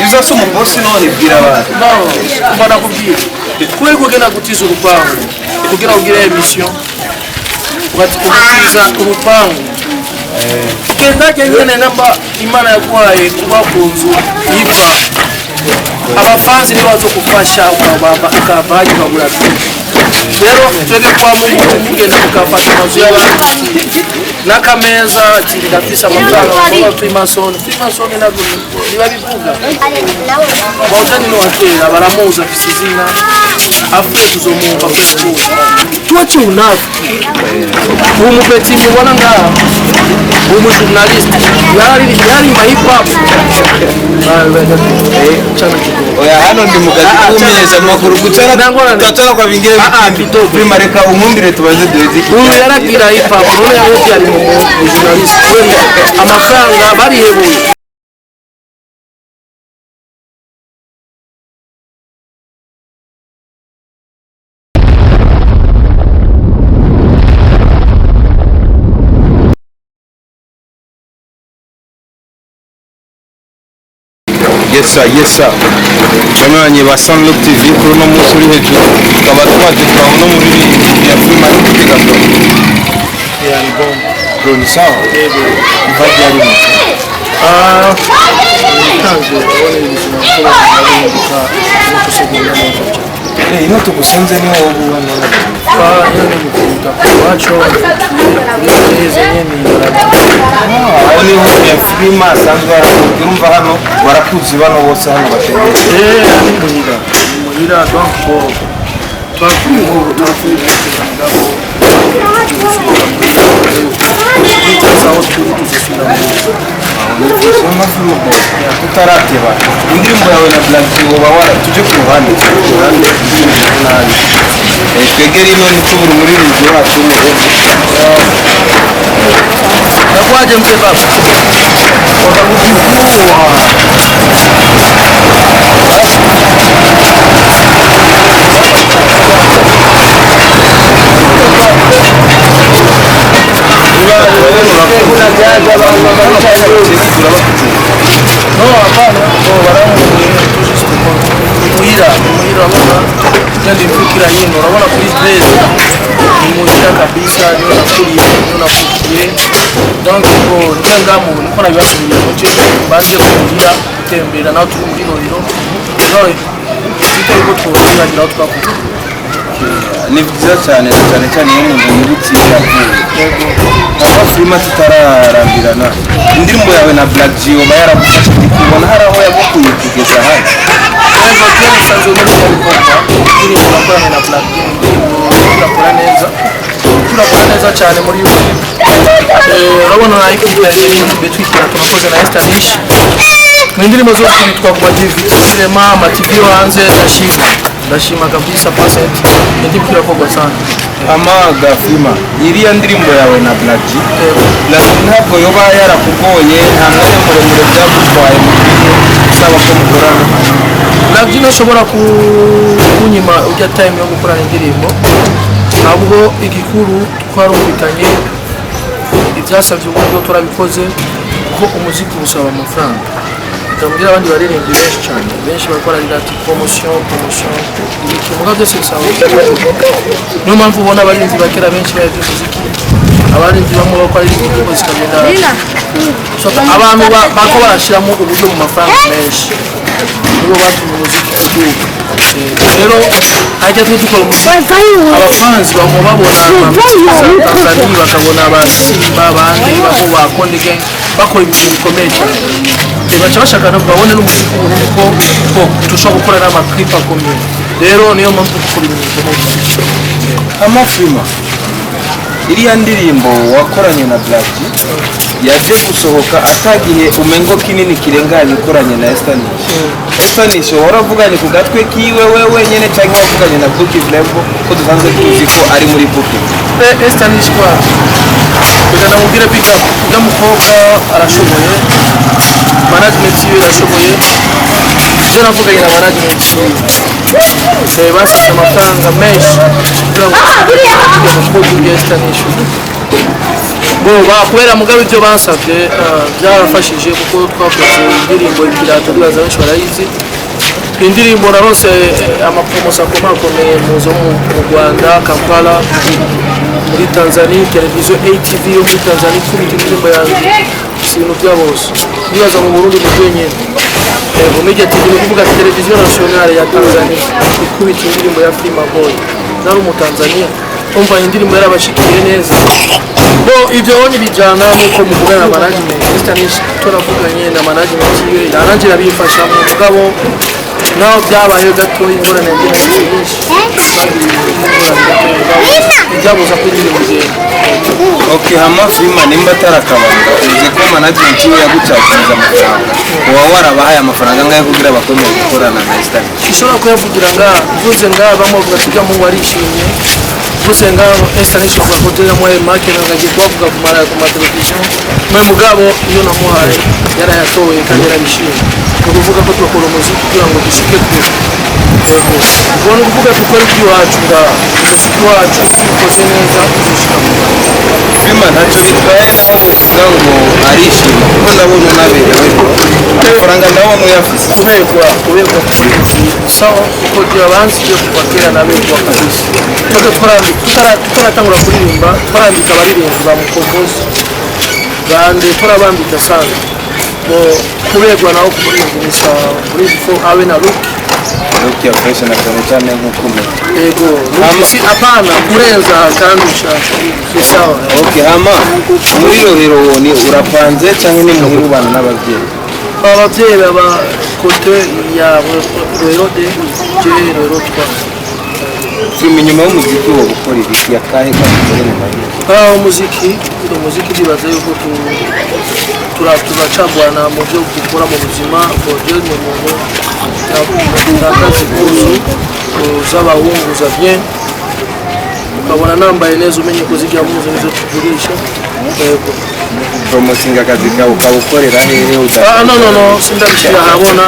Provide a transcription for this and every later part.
Izo si umubosi none bwira abantu. No, kuva nakubwira kubera ko ugenda gutiza urupangu kugira ugire émission, ugatiza urupangu kendake nyene, namba Imana yaguhaye kuba ku nzu yipa, abafanzi nibo bazokufasha ukavayo ukagura byinshi. Rero twebwe kwa Mungu mugenda mukafata amazu y'abandi n'akameza, ati ndafise amafaranga bakora Freemason. Freemason nabyo ntibabivuga. Bawutani ni wa kera, baramuzi, afise izina. Afuye tuzomwumva kuri. Tuache unafiki. Uwo mupeti mubona ngaha, uwo mujournaliste yari ma hip hop. Chana kidogo. Oya, hano ndi mu kazi k'umenyesha amakuru, gucana Nangorane. tutacana kwa vingine. Ah, ah, kidogo. Prima, reka umwumvire tubanze duheze iki. Uyu yaragira hip hop, none yahubye ari mu journaliste kubera amafaranga barihebuye. Yes sir, yes sir. Banywanyi ba Sunlook TV, kuri uno munsi uri hejuru tukaba twaje turabona umuririmbyi ya Prima ari gutega, bro. Yani bon. Bro, ni sawa? Yego. Kuva ryari mu? Ah, ntanzwe urabona ubuzima bushobora guhinduka no gusegonda neza cyane. Eh, ino tugusanze ni wowe ubu hano? Ah, nyine ni kuruta iwacu kuri neza nyine ibarabara. Aho niho ya Prima asanzwe aravuga. Urumva hano barakuzi bano bose hano batembera. Eh, ni muhira, ni muhira. Donc bon, twakuri ubu turakuri mugabo tuzosubira aho turi, tuzosubira muhira. Tutarateba, indirimbo yawe na Black G woba wara, tuje ku ruhande, tuje ku ruhande, indirimbo nabi. Eh, twegere ino ntitubure umuririmbyi wacu w'umurundi. Nakuaje mzee baba? Watakujifua. No, hapana. No, baramubwiye juste ko muhira, ni muhira, urabona kandi mvukira hino, urabona kuri 13 ni muhira kabisa, niho nakuriye, niho navukiye. Donc ko niyo ngamu niko nabibasubiye mu cyo baje kumuhira gutembera naho turi muri Roriro. Rero tutari ko twobagira aho twakuye. Ni byiza cyane, cyane cyane iyo umuntu yibutse iyo yavuye. Yego. Papa Freema, tutararambirana, indirimbo yawe na Black G uba yaragufasha, ndi kubona hari aho yagukuye kugeza hano. Yego, je musanzwe muri bikorwa indirimbo nakoranye na Black G, indirimbo turakora neza, turakora neza cyane muri YouTube. Urabona na equipe ya YouTube twitwa tunakoze na Esther Nish. Mu indirimbo zose twitwa ku ma TV, sinema, ama TV yo hanze. Ndashima, ndashima kabisa percent, indirimbo irakorwa sana. Amaga Freema, iriya ndirimbo yawe na Black G, Black G ntabwo yoba yarakugoye? Nta mwanya muremure byagutwaye mu gihe usaba ko mukorana? Black G ntashobora kunyima ujya time yo gukorana indirimbo, ahubwo igikuru twarumvikanye, ibyasabye uburyo turabikoze, kuko umuziki usaba amafaranga. Ndamubwira abandi baririmbyi benshi cyane, benshi bakora ati promotion, promotion, ibiki, muga byose bisaba uburyo. Niyo mpamvu ubona abaririmbyi ba kera benshi bahevye umuziki, abaririmbyi bamwe bakora indirimbo zikagenda. So, abantu bako barashyiramo uburyo mu mafaranga menshi, nibo batumye umuziki uduka. Rero hajya twe dukora umuziki, abafanzi bamwe babona za Tanzania, bakabona ba Simba, abandi babo ba Konde Gang bakora ibintu bikomeye cyane. Baca bashaka no babone n'umuziki w'Uburundi ko dushobora gukora n'amaclip akomeye. Rero niyo mpamvu dukora ibintu bikomeye cyane. Amafilma, iriya ndirimbo wakoranye na Black G yaje gusohoka atagihe umengo kinini kirenganye ukoranye na Esther Nish. Esther Nish waravuganye ku gatwe kiwe we wenyene cyangwa wavuganye na Bookie Level, ko dusanzwe tuzi ko ari muri Bookie? Esther Nish kwa reka ndamubwire big up, ujya mukobwa arashoboye, management yiwe irashoboye. Ibyo navuganye na management yiwe, basize amafaranga menshi kugira ngo ujya mukobwa ujya Esther Nish. Bo kubera mugabe ibyo bansabye byarafashije kuko twakoze indirimbo Ikirato, ndibaza benshi barayizi. Indirimbo narose amapromosi akomakomeye muzo mu Rwanda, Kampala, muri Tanzania, televiziyo ATV yo muri Tanzania ikubita indirimbo yanjye, si ibintu bya bose. Ndibaza mu Burundi ni byenyine. Yego, Media TV, ni ukuvuga televiziyo nationale ya Tanzania ikubita indirimbo ya Freema Boy, nari umutanzania, umva indirimbo yarabashikiye neza. Bo ibyo onye bijyana nuko muvugana na management. Esther Nish turavuganye na management yiwe, nanjye irabimfasha mu mugabo naho byabaye gato ingorane yagiye na Esther Nish, ingorane gato mugabo ntibyabuza ko indirimbo igenda. Okay, hama Freema, nimba atari akabanga, uzi ko management yiwe yagucakiriza amafaranga, uba warabahaye amafaranga angahe kugira bakomeze gukorana na Esther Nish? Ishobora kuyavugira ngaha, mvuze ngaha bamuvuga ati ujya mungu arishimye, mvuze ngaha Esther Nish avuga ko yamuhaye make, ngagiye kubavuga ku mateleviziyo mwe. Mugabo iyo namuhaye yarayatoye kandi yarabishimye. Ni ukuvuga ko turakora umuziki kugira ngo dushike kure. Yego, ubwo ni ukuvuga dukora iby'iwacu ngaha, umuziki wacu tuwukoze neza tuzoshika kure. Freema, ntacyo bitwaye naho uvuga ngo arishima, kuko ndabona unaberewe, amafaranga ndabona uyafise. Kuberwa kuri sawa, kuko abanzi byo kuva kera naberwa kabisa. Twebwe tutaratangura kuririmba twarambika abaririmbyi ba Mukombozi bande, turabambika sana. Bo kuberwa naho ku muririmbyi ni sawa, umuririmbyi ko abe na look. Look ya fresh na cyane cyane nk'uko umeze. Yego, look si hapana kurenza kandi ushaka ni sawa. Okay, hama muri Rohero ni urapanze cyangwa ni muhira ubana n'ababyeyi? Ababyeyi baba côté ya Rohero deux, je Rohero 3. Freema, inyuma y'umuziki wo gukora ibiki akahe kazi kari mu mahirwe? Umuziki ndibaza yuko turacagwana mu byo dukora mu buzima. Byo ni umuntu ntakazi impuzu z'abahungu za bien, ukabona nambaye neza umenye ko zijya mpuzu nizo tugurisha. Yego. Promoting akazi kawe ukawukorera hehe? Ah, no, no, no, sindabishyira ahabona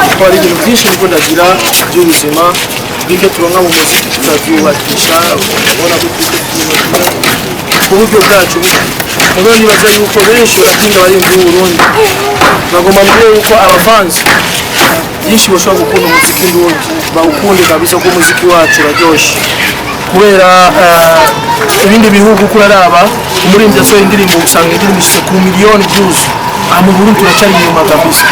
kuko hari ibintu byinshi ndiko ndagira by'ubuzima bike turonka mu muziki tukabyubakisha, ubona ko turiko tubyubakira ku buryo bwacu buke. Mugabo nibaza yuko benshi barabyinga bari mu Burundi, bagomba mbwire yuko abafanzi byinshi bashobora gukunda umuziki ndundi, bawukunde kabisa ko umuziki wacu uraryoshe kubera ibindi bihugu kuraraba umuririmbyi asohoye indirimbo usanga indirimbo ishyize ku miliyoni views. Aha mu Burundi turacyari inyuma kabisa,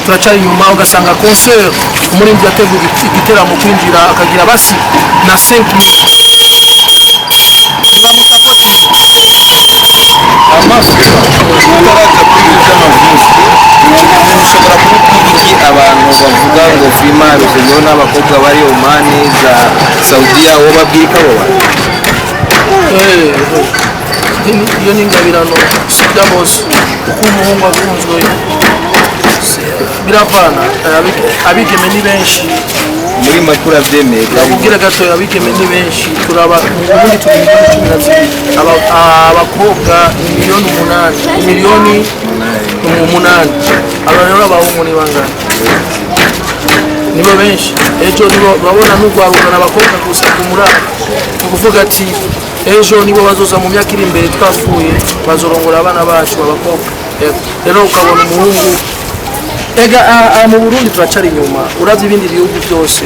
turacyari inyuma. Ugasanga concert umuririmbyi yateguye igiteramo, kwinjira akagira basi na 5 mille. Amaso utaraza kuri ibyo by'amaviews, ushobora kubwira iki abantu bavuga ngo Freema abeshejweho n'abakobwa bari Omani za Saudiya? Wowe babwira iki abo bantu? Iyo ni ingabirano, si bya bose kuko umuhungu akunzwe biravana. Abigeme ni benshi. Muri make urabyemeye ko ari Nakubwira gato, abigeme ni benshi. Turaba mu Burundi turi miliyoni 12, abakobwa ni miliyoni 8, miliyoni 8. Aba rero abahungu ni bangana? Nibo benshi. Ejo nibo babona n'urwarungana abakobwa gusa ku muraro. Ni ukuvuga ati ejo nibo bazoza mu myaka iri imbere twapfuye, bazorongora abana bacu abakobwa. Yego. Rero ukabona umuhungu ega mu Burundi turacari inyuma. Uravye ibindi bihugu byose,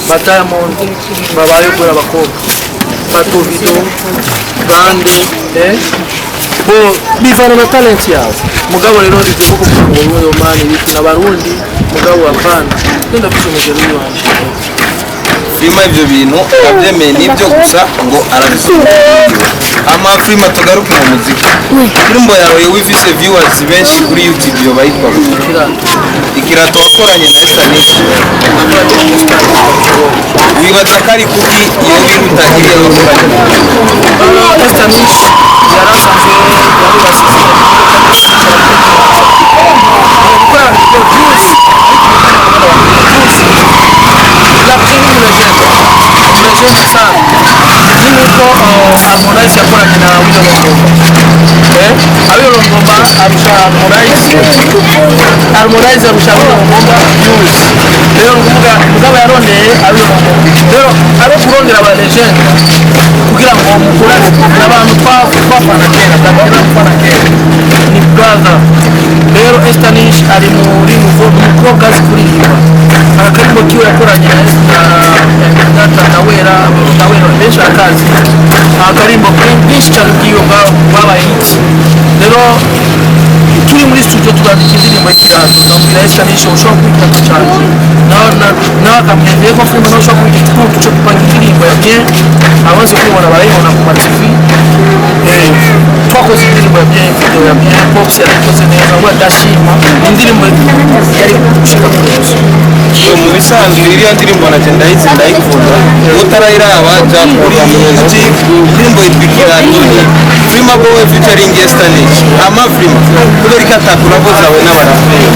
ba Diamond babaye kubera abakobwa, ba Davido bande, bo bivana na talent yawe. Mugabo rero ivyo bwo kuvuga ngo wowe mani ibiki n'abarundi, mugabo apana, ngenda ndafise umugeri wanje. Freema, ibyo bintu abyemeye nibyo gusa ngo arabisubira. Ama Freema, tugaruke mu muziki. Indirimbo yawe wifise viewers benshi kuri YouTube yo bayitwa gute? Ikirato. Ikirato wakoranye na Esther Nish. Wibaza ko ari kuki iyo biruta iriya wakoranye na Esther Nish yarasanzwe yarubase gukora views, views la première legende, legende sana. Ni nkuko Harmonize yakoranye na Awilo Longomba. Awilo Longomba. Ngoma arusha Harmonize, Harmonize arusha Ngoma views. Rero nukuvuga mugabo yarondeye abiyo rero abo kurondera aba legend kugira ngo mukurane n'abantu twafana kera, twafana kera ni brother. Rero Estanish ari muri muvo umukobwa azi kuririmba, akarimbo kiwe yakoranye na Ndawera, Ndawera benshi barakazi, akarimbo bwinshi cyane bw'iyo bwabaye hit. Rero turi muri studio turandika indirimbo y'ikirato, ndamubwira Estanish ushobora kubikora cyane, nawe akambwira yego filime nawe ushobora kubikora, tuco tupanga indirimbo ya bien, abazi kuyibona barayibona ku ma TV. Twakoze indirimbo ya bien, video ya bien, Pops yarayikoze neza, we ndashima indirimbo yari gushika ku nzu. So mu bisanzwe iriya ndirimbo nanje ndayizi, ndayikunda. Utarayiraba ja kuri YouTube, indirimbo yitwa Ikirato, ni Freema Boy featuring Estanish. Ama Freema, kubera ko atakurabo zawe n'abaraperi?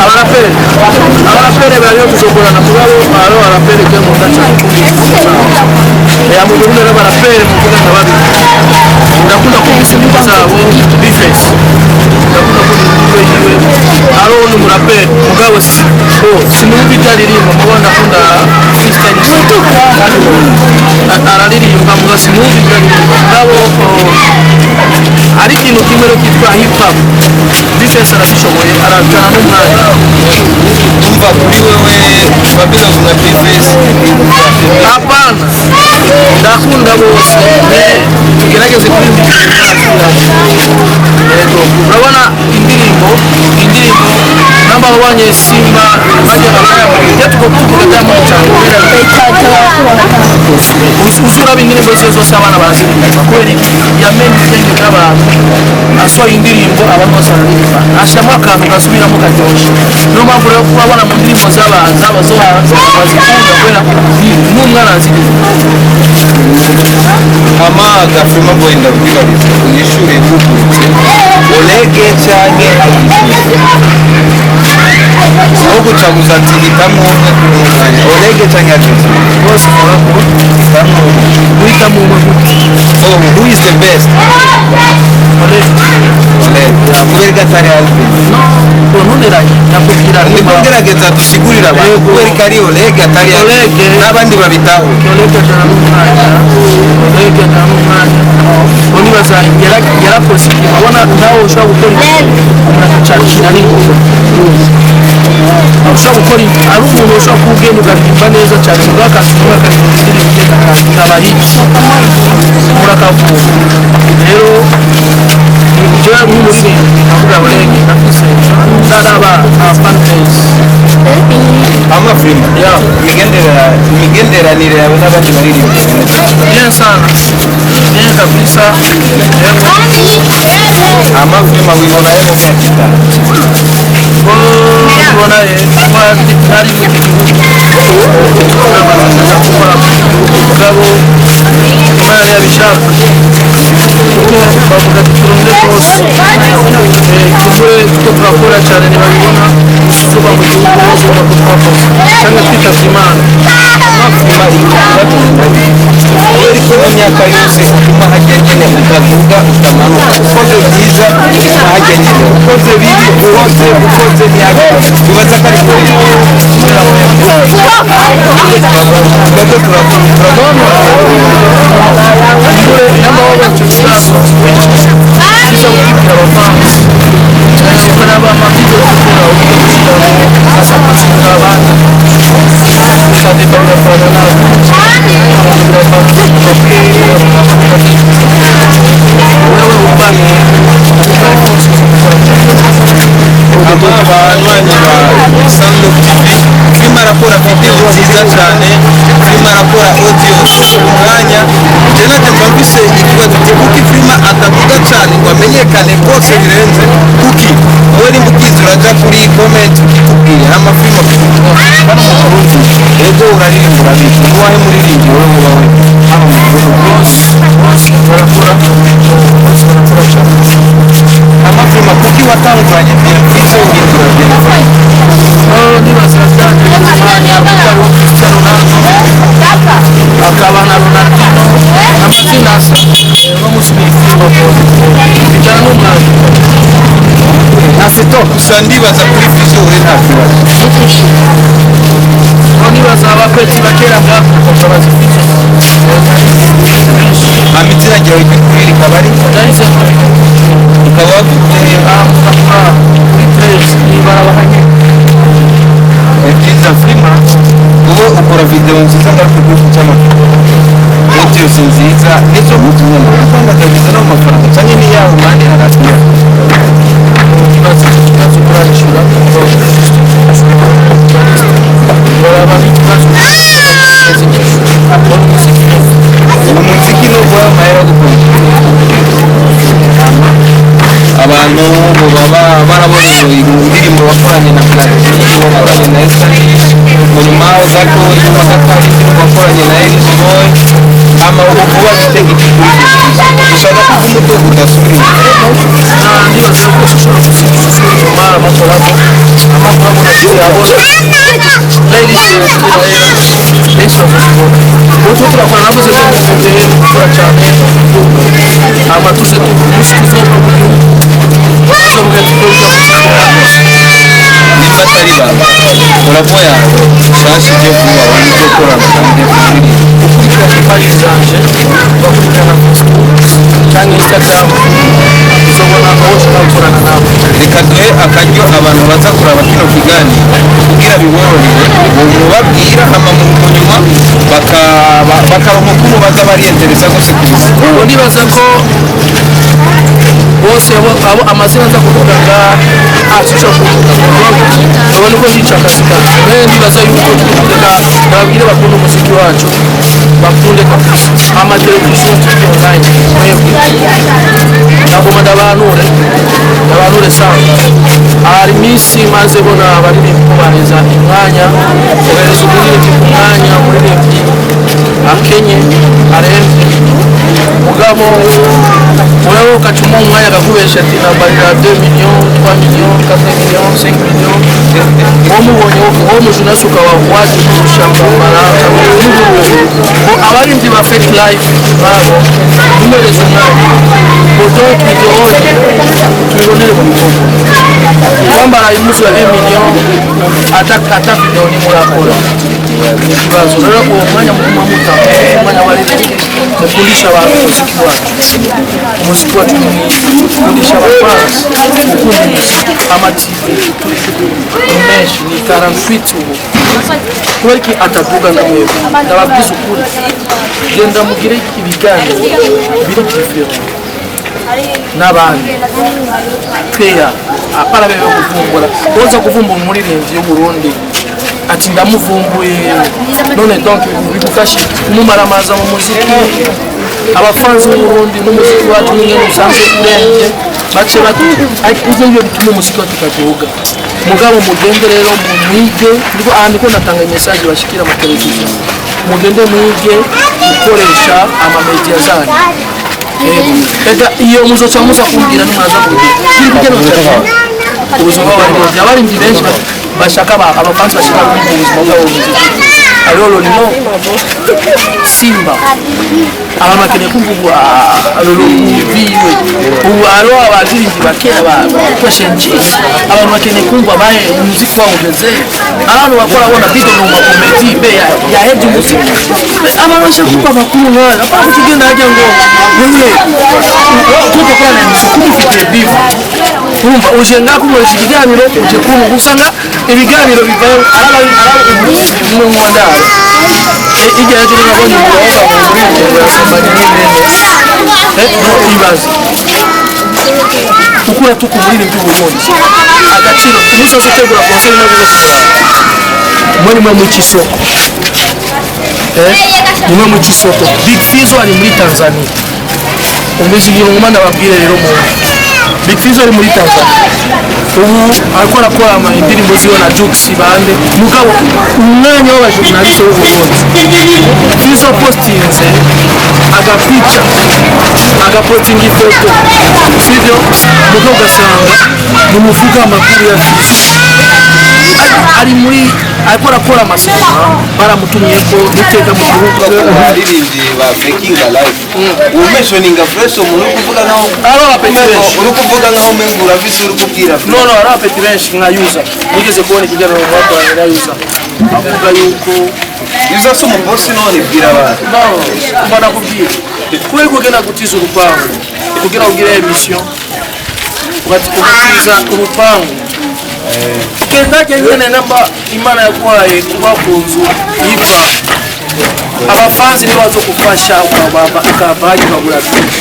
Abaraperi, abaraperi bariyo tuzokorana, mugabo hariho abaraperi je nkunda cyane kumviriza. Ya mu Burundi rero abaraperi mukunda nka babiri ndakunda kumvisa indirimbo zabo, Bface ndakunda kumva indirimbo yiwe, hariho n'umuraperi mugabo si oh, sinumva ibyo aririmba, mugabo ndakunda freestyle kandi araririmba, mugabo sinumva ibyo aririmba, mugabo oh, ari ikintu kimwe rero kitwa hip hop, Bface arabishoboye, arajana n'umwanya. Umva, kuri wewe Fabilove na Bface? Hapana, ndakunda bose, mais tugerageze kuririmba. Yego, urabona indirimbo namba wabonye Simba bajya na tuko tuvuga Diamond cyane kubera uzuraba indirimbo ze zose abana baraziririmba, kubera iki? Yamenye ubwenge bw'abantu, asohoye indirimbo abantu bose bararirimba, ashyiramo akantu gasubiramo karyoshe. Niyo mpamvu rero kubabona mu ndirimbo z'aba zo hanze bazikunda, kubera n'umwana araziririmba. Ama Freema Boy, ndakwibariza unyishure nkugurutse, Olege canke Agizwe? Aho gucaguza ati hitamwo umwe kuri uno mwanya, Olege canke Agizwe? Bose barakunda. Hitamwo umwe. Guhitamo umwe gute? Oh, who is the best? Olege. Olege, kubera ko atari Alvin? No, ntuneranye, nakubwira. Ndiko ngerageza dusigurire abantu Yego. kubera ko ari Olege atari Alvin Olege. n'abandi babitaho. Olege ajana n'umwanya, Olege ajana n'umwanya. Unibaza yarakoze ikintu, abona nawe ushobora gukora ikintu umuntu akacakira n'ingufu, ushobora gukora ari umuntu ushobora kuba ugenda ugaririmba neza cyane, mugabo akasura akaririmba indirimbo igenda ikaba hit, murakavuga. Rero jewe nk'umuririmbyi nkavuga Olege ndafise ndaraba fan base. Ama Freema, Yeah. Imigenderanire yawe n'abandi baririmbyi bimeze? Bien sana, bien kabisa, yego. Ama Freema, wibona he mu myaka 5? Mbona kuba nari mu gihugu namaze gukora mu gihugu, mugabo Imana yabishaka, kuko bavuga ati turunde rwose kumbure tuko turakora cyane ntibabibona, tuba mu gihugu tugomba ko twakoze cyangwa twitavye Imana. Ama Freema, kubera ko mu myaka yose uguma hajya nyene, utavuga utamanuka, ukoze byiza uguma hajya nyene, ukoze bibi, ukoze ntihajya, bibaza ko ari kure twebwe turavuga. Kumbure n'amaboko icyo kibazo cyiza kubibwira abafansi ukaraba amavideo dukora, ugashyira ugasapotinga abandi, usadeba birakorana nawe, wewe ubane. Aba banywanyi ba Sunlook TV, Freema arakora video nziza cyane, Freema arakora audio umwanya. Je naje mba mfise ikibazo uti kuki Freema atavuga cyane ngo amenyekane rwose birenze? Kuki wowe nimba ukizi uraja kuri comment ukitubwire. Hama Freema, hano mu Burundi ego uraririmba, urabizi, ni wahe muririmbyi wowe wowe hano mu Burundi? Bose, bose barakora, bose barakora cyane. Hama Freema, kuki watanguranye Bienfise uhindura Bienfise? Nibaza byaje mu mwanya, kuko hariho Cristiano Ronaldo akaba na Ronaldinho, amazina asa, no munsi ni Freema Boy, bijyana n'umwanya. Gusa ndibaza kuri Fizzo we nta kibazo. Nibaza abakwezi bakera bwakuka bazi Fizzo. Hama izina ryawe ry'ukuri rikaba ari? Ndahise. Ukaba wafite? Kuri 13 nibarabahanye. Ni byiza. Freema, wowe ukora video nziza, ngaruke kuri cy'amafoto byose nziza, nizo mpuzu nyine kandi akagiza no mu mafaranga cyane ni yawe mani hagati. Ikibazo, ikibazo kurarishura baraba ikibazo. Umuziki ni uguha amahera gukunda abantu baba barabonye indirimbo wakoranye na Platini, wakoranye na Estanish, mu nyuma gato, inyuma gato hari indirimbo wakoranye na Elise Boy. Ama ubu vuba gitega iki kuri ushaka kuva umutungo udasubira inyuma? Ndibaza yuko ushobora gusubira inyuma. Amakoramo, amakoramo nacyo yabona playlist benshi bakazibona. Ubu turakora, navuze ko tugiye gukora cyane, hama tuze umunsi tuzova mu gihugu tuzovuga ati ko ujya muziki wakoze. Nimba atari banga, collabo yawe nshasha ije vuba wari ukorana na kuririmba? Ukurikirana paji zanje, ugakurikirana Facebook cyangwa Instagram, uzobona aho ushobora gukorana nawe. Reka duhe akaryo abantu baza kuraba kino kiganiro kugira biborohere mubabwira, hama mu nyuma bakaronka ukuntu baza bariyendereza gose ku isi. Ubu ndibaza ko bose abo amazina aza kuvuga ngaha ashobora kuvuga, urabona uko ndica akazi kacu. Rero ndibaza yuko reka nababwire bakunda umuziki wacu, bakunde kabisa amateleviziyo turi online. Mwebwe nagoma ndabanure, ndabanure sana. Hari iminsi maze bona abaririmbyi kubareza umwanya, kohereza umuririmbyi ku mwanya, umuririmbyi akenye aremvye, mugabo wewe ukacuma umwanya akakubesha ati nambarira 2 millions, 3 millions, 4 millions, 5 millions. Wowe mubonye wowe mujunasi ukaba waje kurusha kwambara abaririmbyi ba fake life babo, umuhereza umwanya boto tubibonye, tubibonere mu bikorwa. Kwambara impuzu ya 1 million ata video ni murakora ni ikibazo. Rero uwo mwanya muguma muta umwanya w'abaririmbyi, mukundisha abantu umuziki wacu. Umuziki wacu ni mwiza, mukundisha abafansi gukunda umuziki. Ama-TV ni menshi, ni 48 ubu, kubera iki atavuga na mwebwe? Ndababwiza ukuri, genda mugire ibiganiro biri différent n'abandi peya, apara bebe kuvumbura. Woza kuvumbura umuririmbyi w'Uburundi ati ndamuvumbuye none, donc bigufashe kumumaramaza mu muziki. Abafanzi b'Uburundi n'umuziki wacu n'ingene usanzwe urembye bace bati ariko ivyo nivyo bituma umuziki wacu utaduga. Mugabo mugende rero mwige, ndiko aha ndiko natanga message bashikira amateleviziyo, mugende mwige gukoresha amamedia zanyu. Ega iyo muzoca muza kumbwira nimwaza kumbwira kiri kugenda cyane ubuzima bw'abaririmbyi. Abaririmbyi benshi bashaka abafansi bashaka kumva ubuzima bwabo bumeze gute. Hariho Lolilo Simba, abantu bakeneye kumva ubu Lolo biwe. Ubu hariho abaririmbyi bakera ba Shenji, abantu bakeneye kumva bahe umuziki wabo ugeze. Abantu bakora bona bito mu makomedi be yahebye umuziki, abantu bashaka kumva amakuru nk'ayo. Apana kutugenda hajya ngo wewe kuko na kumufitiye beef, urumva uje ngaho kumukoresha ikiganiro, uje kumva usanga ibiganiro bivayo araba mu mwandaro. Hirya y'ejo nabonye umukobwa muri ngo yasambanye n'ibintu. No ibaze ukura tuku muri by'Uburundi agaciro umunsi wose utegura concert navuze mwe nimwe mu kisoko, nimwe mu kisoko. Big Fizzo ari muri Tanzania. Umvise igihe ngoma ndababwire rero mu Big Fizzo ari muri Tanzania ubu, ariko arakora ama indirimbo ziwe na Jux bande, mugabo umwanya w'abajournaliste w'Uburundi, Fizzo postinze agapica, agapostinga ifoto, sibyo? Mugabo ugasanga nimuvuga amakuru ya Fizzo ari muri Ariko arakora amasinema, baramutumye ko iteka mu gihugu. Abaririmbyi ba Breaking Life, umeshoninga fresh, umuntu uri kuvuga nkaho Ari abapeti benshi. Uri kuvuga nkaho umengo urafise uri kubwira. No, ari abapeti benshi nka Yuza. Nigeze kubona ikiganiro bakoranye na Yuza, avuga yuko Yuza si umubosi none? Bwira abantu. No, kuva nakubwira, kubera kugenda gutiza urupangu kugira ugire émission, ugatiza urupangu, genda nyene. Namba Imana yaguhaye kuba ku nzu yipa, abafanzi nibo bazokufasha ukavayo ukagura byinshi.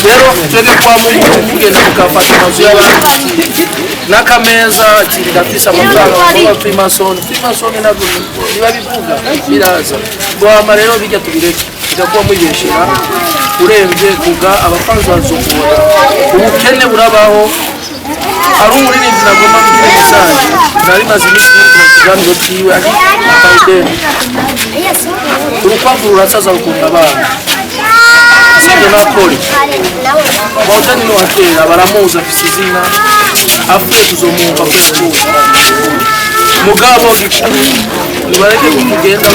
Rero twebwe kwa Mungu tugenda tukafata amazu y'abandi n'akameza, ati ndafise amafaranga bakora Freemason. Freemason ntabwo nibabivuga biraza guhama. Rero bijya tubireke, bigakuba mwibeshera uremvye kuga abafanzi bazokubona. Ubukene burabaho. Hari umuririmbyi nagomba kugira message, nari maze iminsi nkurikira ikiganiro ciwe, ari Biden. Urukwavu rurasaza rukunda abana, sibyo? Nakore Bawutani ni wakera, baramuzi, afise izina, afuye tuzomwumva kuri. Mugabo gikuru, nibareke kugenda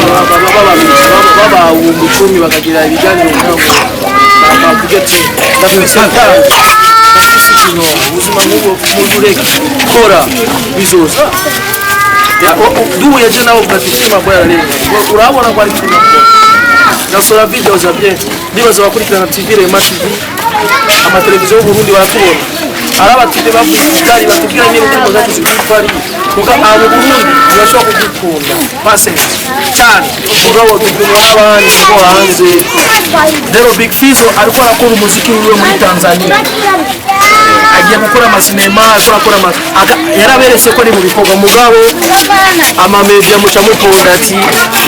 babawumba icumi, bakagira ibiganiro kugira ngo bavuge ati ndafise akazi, ndafise ikintu. Ubuzima nk'ubwo mureke, kora bizoza. Duhuye je nawe uvuga ati shima ko yararenga, urabona ko ari filime akora. Nasora video za bien, ndibaza abakurikirana TV Rema TV, amateleviziyo y'Uburundi baratubona. Ari abatide bavuze Kigali batubwira niba indirimbo zacu zikitwa ari kuko abo Burundi ntibashobora kugukunda pasent cyane, mugabo tupimwa n'abandi bo hanze. Rero Big Fizzo ariko arakora umuziki wiwe muri Tanzania, agiye gukora amasinema, ariko arakora yaraberetse ko ari mu bikorwa. Mugabo amamedia muca muponda ati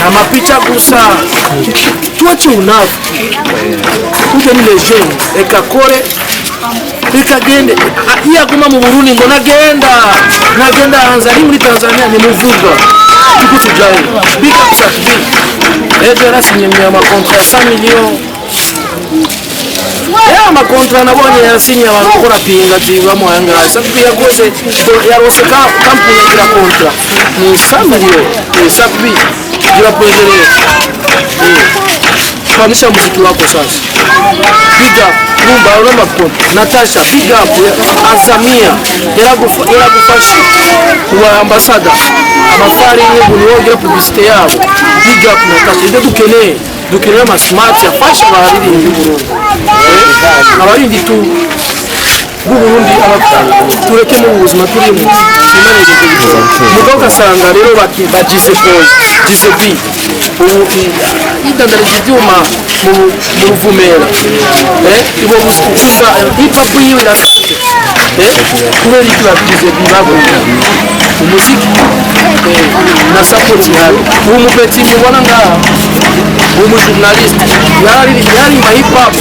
amapicha gusa. Tuache unafiki, uje ni legend, reka kore, reka gende. Iyo aguma mu Burundi ngo nagenda nagenda hanze, ari muri Tanzania nimuvuga tuko tujayo. Big up Sat-B, ejo yarasinye amakontra ya 100 millions ya amakontra nabonye yasinye. Abantu gukora pinga ati bamuhaye angahe? Sat-B yakoze, yarose kampuni yagira kontra ni 100 millions. Sat-B gira projet rero, pandisha muziki wako sasa. Big up Lumba, urumva ko Natasha, big up Azamia, yaragufasha kuba ambassador amafarini ngo niwongere publicité yabo. Big up Natasha. Ibyo dukeneye, dukeneye ama smart afasha abaririmbyi b'Uburundi. Abaririmbyi tu b'Uburundi tureke mu buzima turimo, Imana ijeje gukora. Mugabo ugasanga rero bagize boy gize B ubu yidandarije ibyuma mu Ruvumera, ibo gusa hip hop yiwe irakaze. Kubera iki bagize B baguye umuziki na support ihari? Ubu mupeti mubona ngaha, ubu journaliste yari hip hop.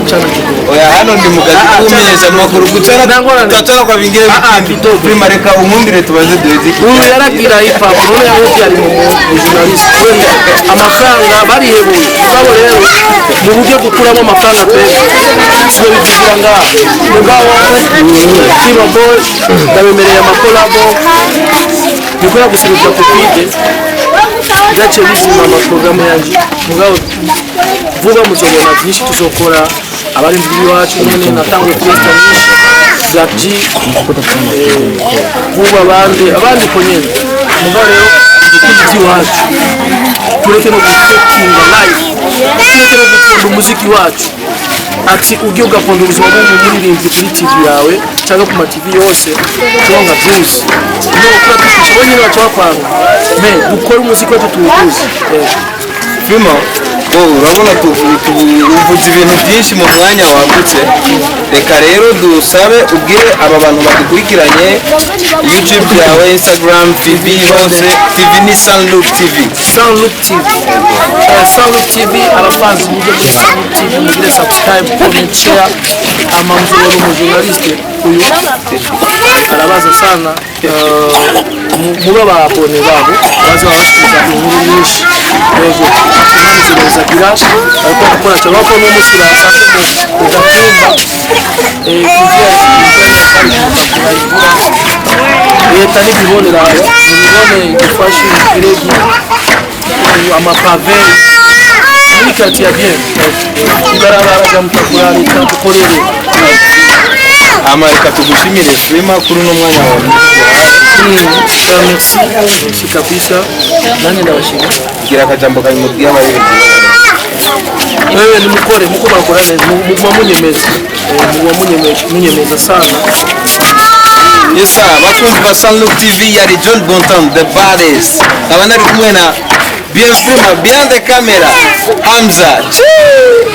Chana kidogo. Oya, hano ndi mu kazi k'umenyesha amakuru, gucana Nangorane. tutacana kwa vingine Ah, vipindi. kidogo. Prima, reka umwumvire tubanze duheze iki. Uyu yaragira hip hop, none yahuye ari mu journaliste wenda amafaranga barihebuye. Mugabo rero mu buryo gukuramo amafaranga twebwe sibo bivugira ngaha. Mugabo Timo Boy ndabemereye amakolabo bikora gusa Covid byaciye bizima amaporogaramu yanjye. Mugabo vuba muzobona byinshi tuzokora. Abarinzi b'iwacu nyene natanguye kuresta nyinshi, Black G, vuba abandi abandi ko nyene. Mugabo rero dukunda iby'iwacu, tureke no gutekinga live, tureke no gukunda umuziki wacu. Ati ugiye ugaponda ubuzima bw'umuririmbyi kuri TV yawe cyangwa ku ma TV yose, turonka views no kura tufisha bo nyine baca bakwanga. Me dukore umuziki wacu tuwuguze. Prima, wowe urabona uvuze ibintu byinshi mu mwanya wagutse. Reka rero dusabe ubwire aba bantu badukurikiranye YouTube yawe, Instagram, TV hose. TV ni Sunlook TV. Sunlook TV. Sunlook TV, abafanzi mujye kuri Sunlook TV mugire subscribe, comment, share. Ama mzuri mu journaliste uyu arabaza sana. Mube ababone babo baza babashikiriza inkuru nyinshi. Yego, Imana izobazagira. Ariko gukora cyane ko n'umunsi basanze mu gatumba, imvura. Leta nibibonera, nibibone, idufashe igire amapave muri quartier ya bien, ibarabara rya Mutakura. Leta dukorere. Hama reka tugushimire, Freema, kuri uno mwanya wawe. Merci, merci kabisa, nanjye ndabashimira. Gira akajambo kanyuma abaririmbyi. Wewe nimukore muko bakora neza, muguma munyemeza. Muguma munyemeza sana. Yes sir, bakunzi ba Sunlook TV, yari John Bonton the baddest. Nkaba nari kumwe na Bien Freema behind the camera, Hamza. Chii!